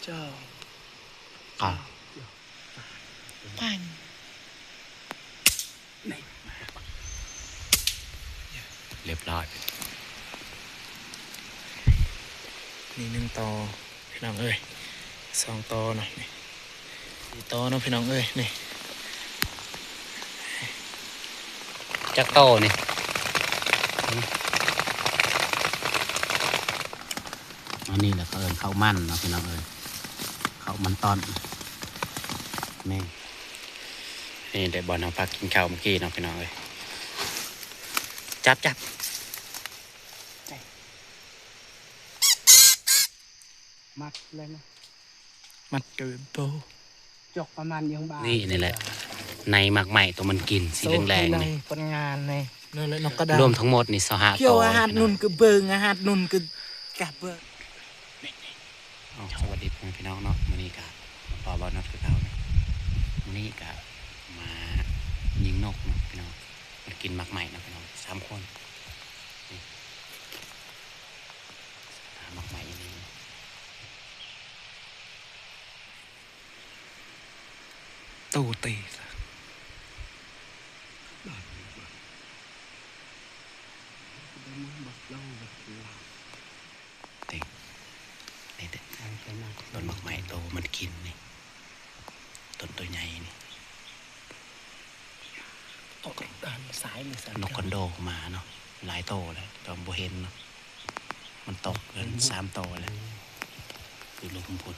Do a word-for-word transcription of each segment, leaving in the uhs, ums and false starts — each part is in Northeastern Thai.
เจ้า อ่ะ ปัง เรียบร้อย นี่หนึ่งต่อ พี่น้องเอ้ย สองต่อเนาะ นี่สี่ต่อเนาะ พี่น้องเอ้ย นี่ จักโตนี่ อันนี้แหละเขาเอิ้นข้าวมันเนาะ พี่น้องเอ้ย ข้าวมันตอน นี่ นี่ได้บ่อนเอาผักกินข้าวเมื่อกี้เนาะ พี่น้องเอ้ย จับ จับ มัดเลยนะ มัดกับโบ จกประมาณยังบา นี่ นี่แหละ ในหมากไม้ตัวมันกิน สีแดงๆ นี่ ผลงานนี่ นั่นแหละ นกกระดาษ รวมทั้งหมดนี่ซาวห้า เกี่ยว ตัว อาหาร พี่น้อง นุ่นคือเบิง อาหารนุ่นคือกับเบิง อ๋อ สวัสดีพ่อแม่พี่น้องเนาะ มื้อนี้ก็มาพอบ่าวนัดคือเก่าเนาะ มื้อนี้ก็มายิงนกเนาะ พี่น้อง มันกินหมากไม้เนาะ พี่น้อง สามคน นี่ หาหมากไม้นี่ ตู้ตีซะ เต็ง นี่เต็ง ต้นหมากไม้โตมันกินนี่ ต้นตัวใหญ่นี่ ออกด้านซ้ายนี่สัน นกคอนโดมาเนาะ หลายโตแล้ว แต่บ่เห็นเนาะ มันตกกันสามโตแล้ว อยู่ลุมพุน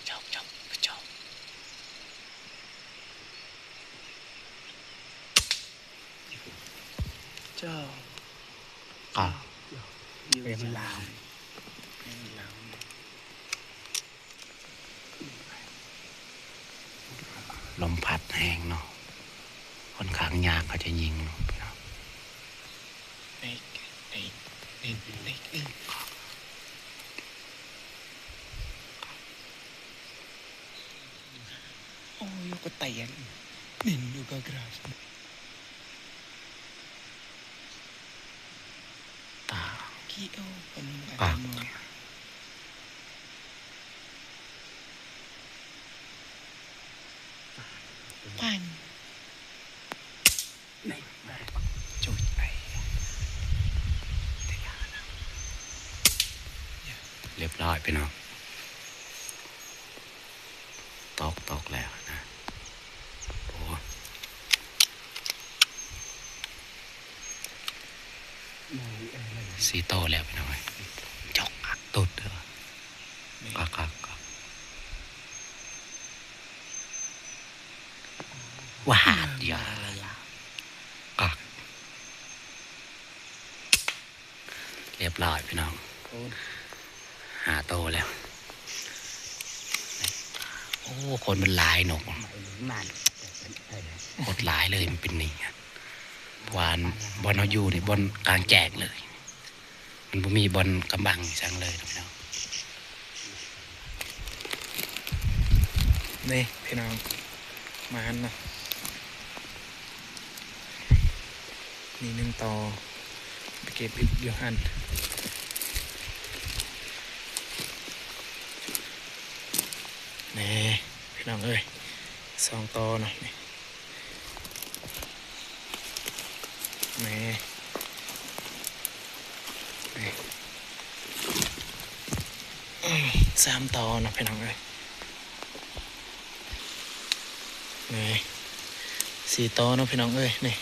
จบ จบ จบ เจ้า อ่ะ เต็มลำ เต็มลำ ลมพัดแฮงเนาะ ค่อนข้างยากเขาจะยิงเนาะ พี่น้อง เอ้ย เอ้ย เอ้ย เอ้ย เอ้ย โอ้ย ก็เตียน นินดูก็กราส ตา ขี้เอาเป็น อ่ะ อันนั้น ปัง จุดไป เรียบร้อยพี่น้อง ตอก ตอกแล้วนะ โอ้ สี่โตแล้วพี่น้องเอ้ย จอกอักตุดเด้อ อัก อัก อัก วาด อย่า อัก เรียบร้อยพี่น้อง โอ้ ห้าโตแล้ว โอ้ คนมันหลายนก มัน โคตรหลายเลย มันเป็นนี่อะ วาน บ่อนเฮาอยู่นี่ บ่อนกลางแจ้งเลย มันบ่มีบ่อนกำบังอีสังเลยนะพี่น้อง นี่พี่น้อง มาหันเนาะ นี่หนึ่งต่อ ไปเก็บอีกอยู่หัน นี่พี่น้องเอ้ย สองต่อเนาะ นี่ นี่ นี่ สามต่อเนาะพี่น้องเอ้ย นี่ สี่ต่อเนาะพี่น้องเอ้ย นี่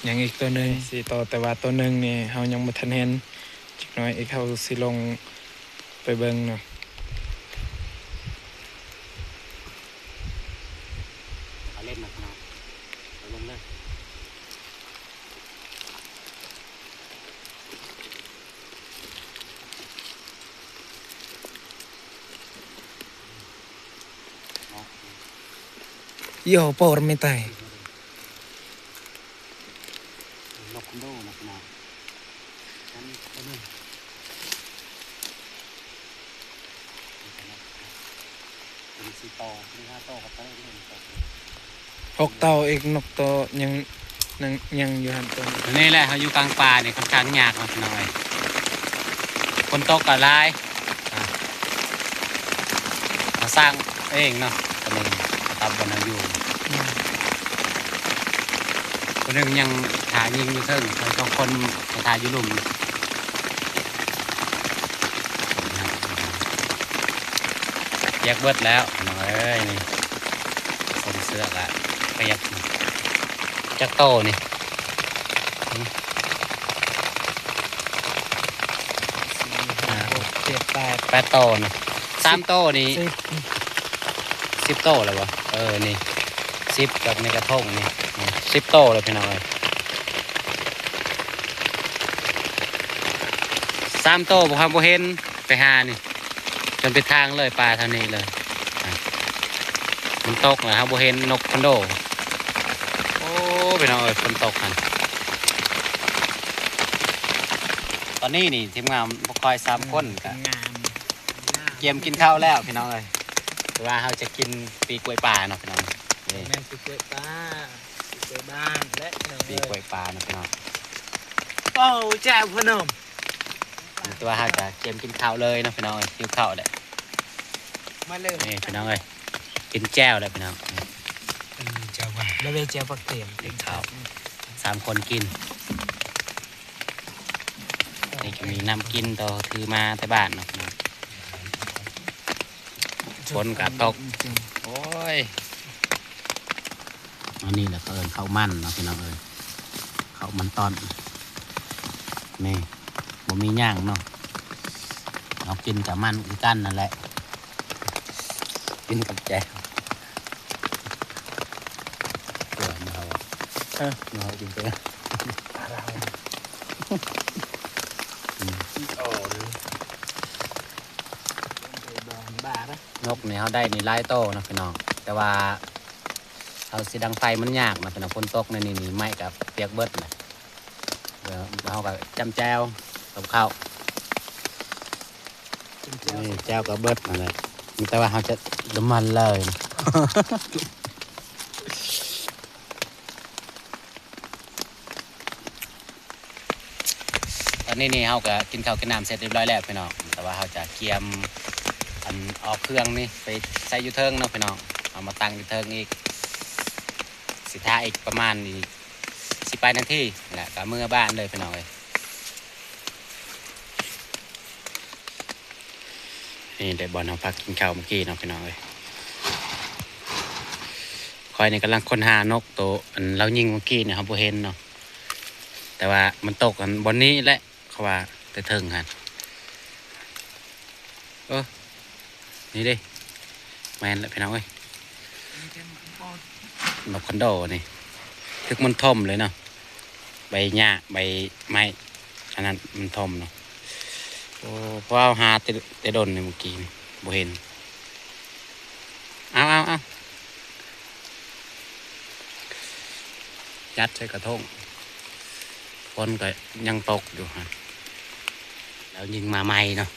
ยังอีกตัวหนึ่ง สี่ต่อ แต่ว่าตัวหนึ่งนี่เฮายังบ่ทันเห็น จักหน่อยอีกเฮาสิลงไปเบิ่งเนาะ เอาเล่นมาขนาด เอาลงเลย โย โปรไม่ตาย นกคอนโด นกนา อันนี้ อันนี้ อันนี้ สี่โต มีห้าโตกับตัวนี้หนึ่งโต หกโตอีก นกโตยัง ยัง ยังอยู่หั่นโต นี่แหละ เฮาอยู่กลางป่านี่ค่อนข้างยากเนาะพี่น้องเอ้ย ฝนตกก็หลาย อ่ะ เฮาสร้างเองเนาะ ตอนนี้สำหรับบ่อนเฮาอยู่ อืม ผู้หนึ่งยังถ่ายิงอยู่เทิง อีกสองคนถ่าอยู่ลุ่ม เปียกเบิดแล้ว น้องเอ้ย นี่ ส่งเสื้อละ เปียก จักโตนี่ สี่ ห้า หก เจ็ด แปด แปดโตนี่ สามโตนี่ สิบ สิบโตแล้วบ่ เออ นี่ สิบ กับในกระทงนี่ นี่ สิบโตแล้วพี่น้องเอ้ย สามโตบ่ครับ บ่เห็น ไปหานี่ จนไปทางเลย ปลาเท่านี้เลย อ่ะ มันตกแล้วครับ บ่เห็นนกคอนโด โอ้ พี่น้องเอ้ย ฝนตกหั่น ตอนนี้นี่ทีมงานพวกคอยสามคนก็ งาม เตรียมกินข้าวแล้วพี่น้องเอ้ย แต่ว่าเฮาจะกินปีกล้วยป่าเนาะพี่น้อง นี่ แม่นปีกล้วยป่า ปีกล้วยบ้านและพี่น้องเอ้ย ปีกล้วยป่าเนาะพี่น้อง โอ้ แจ่วพนม แต่ว่าเฮาจะเตรียมกินข้าวเลยเนาะพี่น้องเอ้ย หิวข้าวแหละ มาเลย นี่พี่น้องเอ้ย กินแจ่วแล้วพี่น้อง อืม แจ่วหวาน แล้วได้แจ่วผักเทียม กินข้าว สามคนกิน นี่ก็มีน้ำกินต่อ ถือมาแต่บ้านเนาะพี่น้อง ฝนก็ตก โอ้ย อันนี้แหละเขาเอิ้นข้าวมันเนาะพี่น้องเอ้ย ข้าวมันต้อน นี่ บ่มีหยังเนาะ เอากินกับมันคือกันนั่นแหละ กินกับแจ่ว เกลือมาเอา เออ มาเอากินไป อืม นกนี่เฮาได้นี่หลายโตนะพี่น้อง แต่ว่าเฮาสิดังไฟมันยากนะพี่น้อง ฝนตกในนี่ นี่ไม้ก็เปียกเบิดนะ เดี๋ยวเฮาก็จ้ำแจ่วกับข้าว นี่แจ่วก็เบิดนั่นแหละ มีแต่ว่าเฮาจะน้ำมันเลยนะ ตอนนี้นี่เฮาก็กินข้าวกินน้ำเสร็จเรียบร้อยแล้วพี่น้อง แต่ว่าเฮาจะเกียมอันออกเครื่องนี่ไปใส่อยู่เทิงเนาะพี่น้อง เอามาตั้งอยู่เทิงอีก สิถ่าอีกประมาณอีกสิบปลายนาทีแหละ ก็เมือบ้านเลยพี่น้องเอ้ย นี่ได้บ่อนเฮาพักกินข้าวเมื่อกี้เนาะพี่น้องเอ้ย ข้อยนี่กำลังค้นหานกโตอันลาวยิงเมื่อกี้นี่ เฮาบ่เห็นเนาะ แต่ว่ามันตกอันบ่อนนี้แหละ เขาว่าแต่เทิงหั่น เออ นี่เด้ แม่นแล้วพี่น้องเอ้ย นกคอนโดนี่ ถึกมันท่อมเลยเนาะ ใบหญ้า ใบไม้ อันนั้นมันท่อมเนาะ โอ้ เพราะว่าหาแต่ แต่ดนนี่เมื่อกี้นี่ บ่เห็น เอา เอา เอา ยัดใส่กระทง ฝนก็ยังตกอยู่ฮะ แล้วยิงมาใหม่เนาะ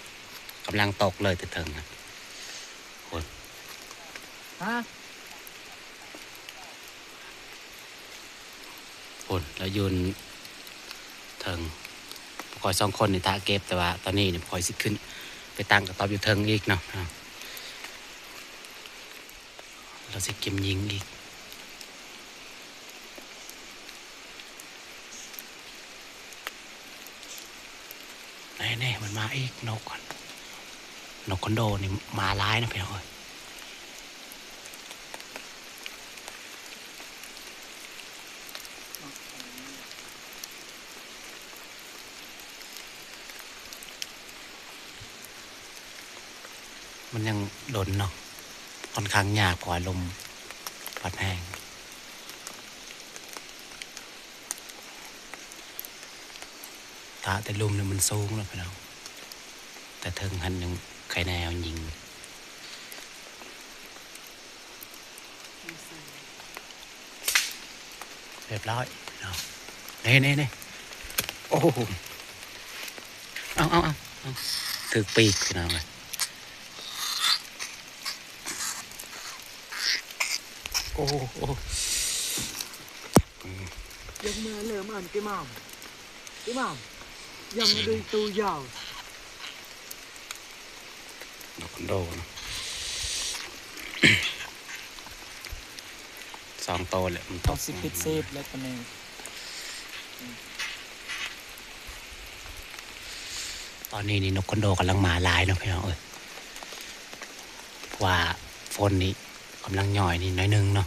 กำลังตกเลยแต่เทิงนะ โอ้ย ฮะ โอ้ย แล้วยืนเทิง พวกข้อยสองคนนี่ถ่าเก็บ แต่ว่าตอนนี้นี่พวกข้อยสิขึ้น ไปตั้งกระต๊อบอยู่เทิงอีกเนาะ เราสิเก็บยิงอีก นี่ๆ มันมาอีกนกก่อน นกคอนโดนี่มาหลายนะพี่น้องเอ้ย มันยังดนเนาะ ค่อนข้างยาก เพราะว่าลมพัดแฮง ถ่าแต่ลุ่มนี่มันสูงแล้วพี่น้อง แต่เทิงหั่นยังไคแนวยิง เรียบร้อยพี่น้อง นี่ๆๆ โอ้โห เอาๆๆ เอา ถืกปีกพี่น้องเอ้ย อ้โห ยังมาเลยมันกี่หม่ำกี่หม่ำยังมาดูตัวยาว นกคอนโดนะ สองโตแหละมันตก เอาสิปิดเซฟแล้วก็แน่ ตอนนี้นี่นกคอนโดกำลังมาหลายเนาะพี่น้องเอ้ย เพราะว่าฝนนี่กำลังหย่อยนี่หน้อยหนึ่งเนาะ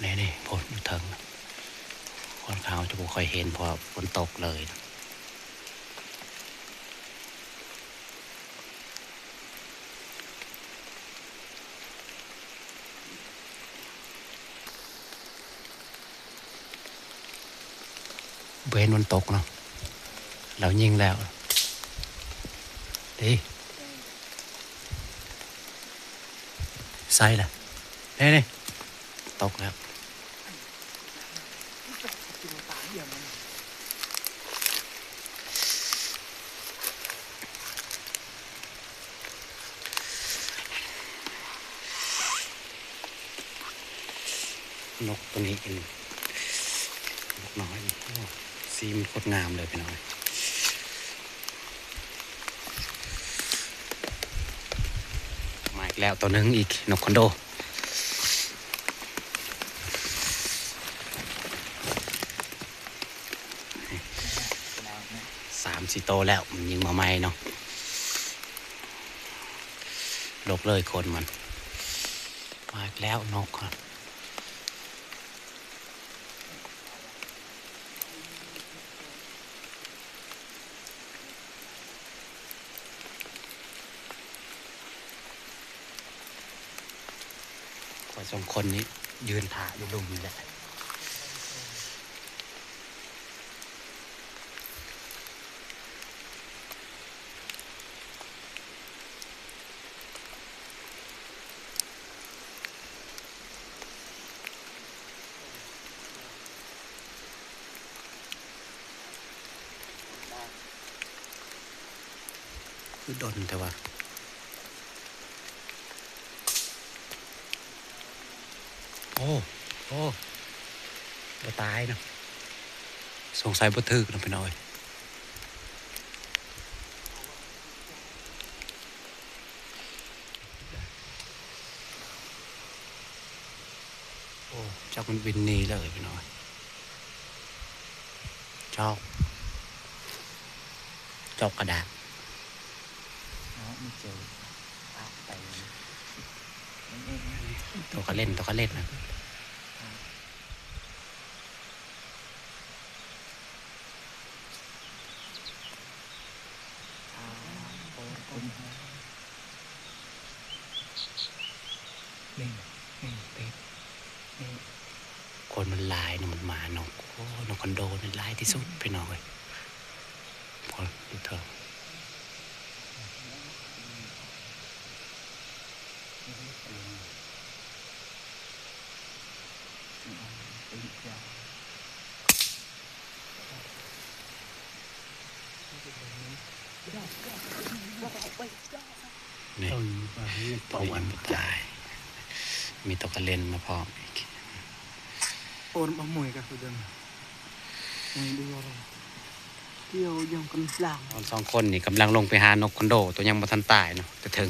นี่นี่ฝนอยู่เทิง ค่อนข้างจะบ่ค่อยเห็นเพราะฝนตกเลยนะ บ่เห็นมันตกเนาะ เรายิงแล้ว ดิ ใส่ละ นี่นี่ ตกแล้ว นกตัวนี้เป็นนกน้อย โอ้ สีมันโคตรงามเลยพี่น้อง มาอีกแล้วตัวหนึ่งอีก นกคอนโด สามสี่โตแล้ว มันยิงมาใหม่เนาะ หลบเลยคนมัน มาอีกแล้วนกอะ ข้อยสองคนนี้ยืนถ่าอยู่ลุ่มนี่แหละ คือดนแต่ว่า โอ้ โอ้ บ่ตายเนาะ สงสัยบ่ถืกเนาะพี่น้องเอ้ย โอ้ จักมันบินหนีเลยพี่น้อง จอก จอกกระดาษ เนาะ มันเจอ ปากไป ตัวกระเล่น ตัวกระเล่นนะ คนมันหลายเนาะ มันมาเนาะ โอ้ นกคอนโดนี่หลายที่สุดพี่น้องเอ้ย คนอยู่เทิง นี่ เออ พอวันตาย มีตัวกระเล่นมาพร้อมอีก โอนมาหมวยกับคือเดิม หมวยดูอะไร เกี่ยวยังกำลัง ตอนสองคนนี่กำลังลงไปหานกคอนโด ตัวยังบ่ทันตายเนาะ แต่เถิง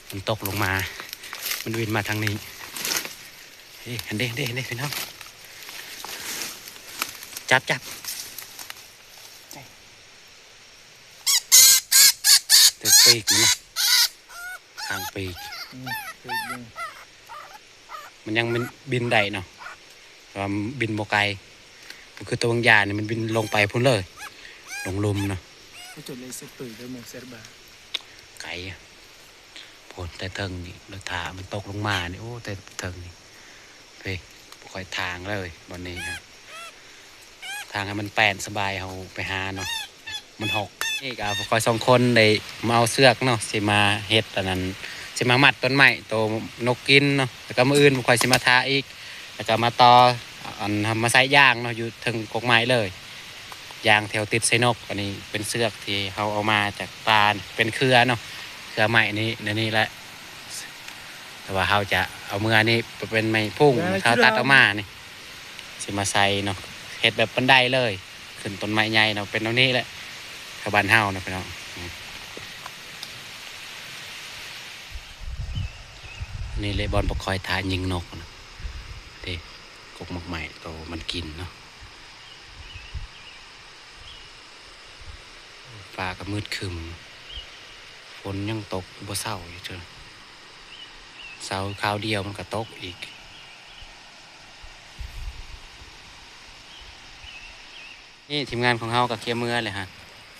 มันตกลงมา มันบินมาทางนี้ เฮ้ย หันเด้ หันเด้ หันเด้ พี่น้อง จับ จับ ถืกปีกมันเนาะ ข้างปีก อืม ปีกหนึ่ง มันยังมันบินได้เนาะ แต่ว่ามันบินบ่ไกล มันคือตัวบางอย่างนี่มันบินลงไปพุ้นเลย ลงลุ่มเนาะ เขาจดเลยเซตปืนด้วยมงเซตบาร์ ไกลอะ โพดแต่เทิงนี่ แล้วถ้ามันตกลงมานี่ โอ้ แต่เทิงนี่ เฮ้ย บ่ค่อยทางเลยบ่อนนี้ฮะ ทางให้มันแปนสบาย เฮาไปหาเนาะ มันหก นี่ก็พวกข้อยสองคนได้มาเอาเสือกเนาะ สิมาเฮ็ดอันนั้น สิมามัดต้นไม้โตนกกินเนาะ แล้วก็มื้ออื่นพวกข้อยสิมาทาอีก แล้วก็มาต่อ อัน มาใส่ยางเนาะ อยู่เทิงกกไม้เลย ยางแถวติดใส่นก อันนี้เป็นเสือกที่เฮาเอามาจากป่า เป็นเครือเนาะ เครือไม้นี่ ในนี่แหละ แต่ว่าเฮาจะเอาเมือนี่เป็นไม้พุง เออ ที่เขาตัดออกมานี่ สิมาใส่เนาะ เฮ็ดแบบบันไดเลย ขึ้นต้นไม้ใหญ่เนาะ เป็นแนวนี้แหละ แถวบ้านเฮาเนาะพี่น้อง อืม นี่เลยบ่อนบ่คอยถ่ายิงนกนะ เด้ กกหมากไม้โตมันกินเนาะ ฟ้าก็มืดครึ้ม ฝนยังตกบ่เซาอยู่เจ้อ เซาคราวเดียวมันก็ตกอีก นี่ทีมงานของเฮาก็เคลียร์เมือเลยฮะ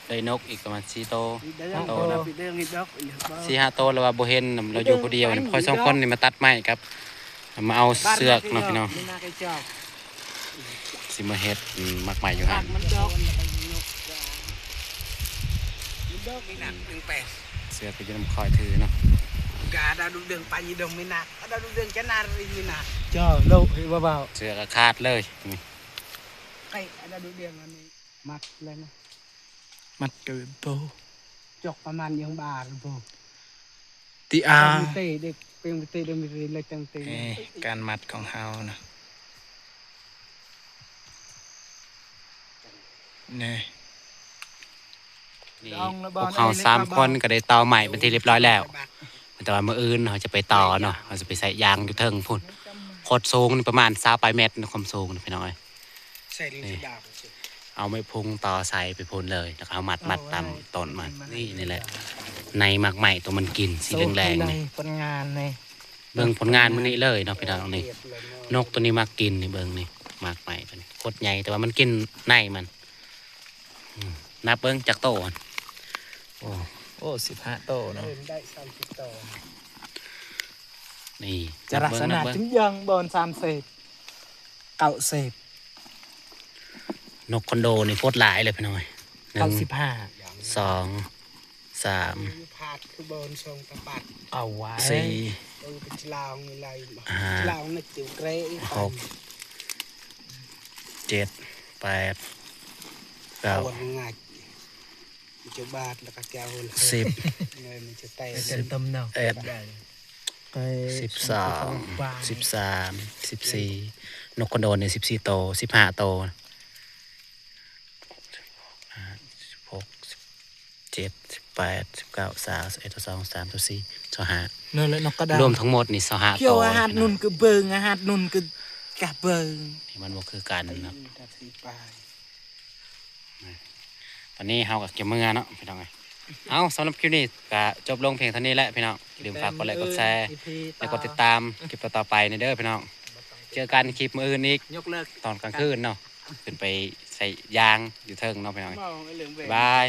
ได้นกอีกประมาณสี่โต สี่ห้าโตเนาะ สี่ห้าโต แล้วว่าบ่เห็นนำ เราอยู่ผู้เดียวนี่ ข้อยสองคนนี่มาตัดไม้ครับ มาเอาเสือกเนาะพี่น้อง สิมาเฮ็ด อืม หมากไม้อยู่หั่น มันดอก มันดอกอีหนักหนึ่งแปด เสือกก็อยู่นำข้อยถือเนาะ กาดาวดูเดืองไปยีดงไม่หนัก ดาวดูเดืองจะนารีไม่หนัก เจ้าโลกเฮ้ยเบาๆ เสือกก็ขาดเลยนี่ ไอ้ดาวดูเดืองอันนี้ มัดเลยนะ มัดกับโบ จกประมาณยังบาทโบ ติอา เตะเด็กเป็นเตะเด็กมีเล็กจังเตะ นี่การมัดของเฮานะ นี่ นี่ พวกเฮาสามคนก็ได้ต่อไม้เป็นที่เรียบร้อยแล้ว แต่ว่ามื้ออื่นเฮาจะไปต่อเนาะ เฮาจะไปใส่ยางอยู่เทิงพุ้น โคตรสูงนี่ประมาณซาวปลายเมตรนะ ความสูงนี่พี่น้องเอ้ย ใส่ลิง นี่ จะดาบ เอาไม้พุงต่อใส่ไปพุ้นเลย แล้วก็เอามัด มัดตามต้นมัน นี่ นี่แหละ ในหมากไม้ตัวมันกินสีแดงๆนี่ ผลงานนี่ เบิ่งผลงานมื้อนี้เลยเนาะพี่น้องนี่ นกตัวนี้มักกินนี่ เบิ่งนี่ หมากไม้ตัวนี้โคตรใหญ่ แต่ว่ามันกินในมัน อืม นับเบิ่งจักโตมัน โอ้ โอ้ สิบห้าโตเนาะ เริ่มได้สามสิบโต นี่ จะลักษณะ นับเบิ่ง นับเบิ่ง จึงยังบอนสามสิบ เก้าสิบ นกคอนโดนี่โคตรหลายเลยพี่น้องเอ้ย หนึ่ง เก้าสิบห้า สอง สาม พาดคือบอนสองตะปัด เอาไว้ สี่ เออเป็นจลาวนี่ไร ห้า จลาวนี่จิ๋วเกรอีก หก เจ็ด แปด เก้า เอาวันงัด มันจะบาดแล้วก็แก้วเลย สิบ เงินมันจะแตก เต็มต้มเนาะ เอ็ด ได้ ไป สิบสอง สิบสาม สิบสี่ นกคอนโดเนี่ยสิบสี่โต สิบห้าโต อ่า สิบหก สิบเจ็ด สิบแปด สิบเก้า ซาว สิบเอ็ด ซาว สอง ซาว สาม ซาว สี่ ซาว ห้า นั่นแหละนกกระดาษ รวมทั้งหมดนี่ซาวห้า เกี่ยว โต อาหารนุ่นคือเบิ่ง อาหารนุ่นคือกะเบิ่ง นี่มันบ่คือกันเนาะ ตอนนี้เฮาก็เก็บเมือเนาะพี่น้องเอ้ย เอา สำหรับคลิปนี้ก็จบลงเพียงเท่านี้แหละพี่น้อง อย่าลืมฝากกดไลค์กดแชร์ อีพี และกดติดตามคลิปต่อๆไปนี่เด้อพี่น้อง เจอกันคลิปมื้ออื่นอีก ยกเลิก ตอนกลางคืนเนาะ ขึ้นไปใส่ยางอยู่เทิงเนาะพี่น้องเอ้ย มองไอ้เหลืองเบรก บ๊ายบาย